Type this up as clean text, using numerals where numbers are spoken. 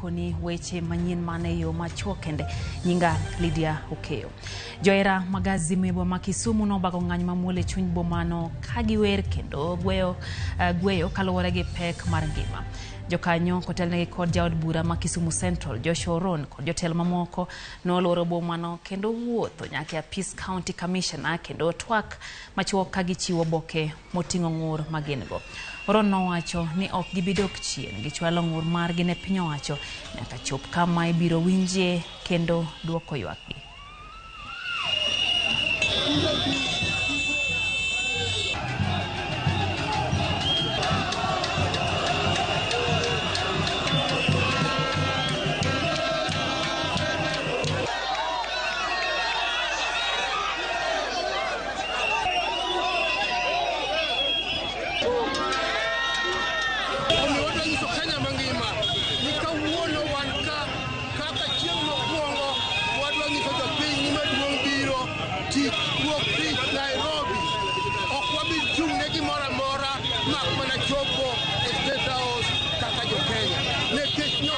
Watiekoni weche manyien mana e yo machuok kende. Nyinga Lydia Okeyo. Johera mag Azimio ma Kisumu nobago ng'anyo mamuol e chuny bomano ka giwer kendo gweyo, gweyo kaluwore gi pek mar ngima. Jokanyo kotelnegi kod jaod bura ma Kisumu Central Joshua Oron kod jotelo mamoko noluoro bomano kendo wuotho nyaka e apis County Commissioner kendo twak machuok ka gichiwo oboke moting'o ng'ur ma gin go. Oron nowacho ni ok gibi dok chien, gichwalo ng'ur margi ne piny owacho nyaka chop kama ibiro winjie kendo duoko ywakgi. Omiyo wadwa nyiso Kenya mangima ni kawuono wan ka kaka chieng' mokwongo wadwa nyiso jopiny ni maduong' biro tich wuok tich Nairobi. Ok wabi chung' ne gimoro amora mak mana chopo e State House kaka jo Kenya. Nikech no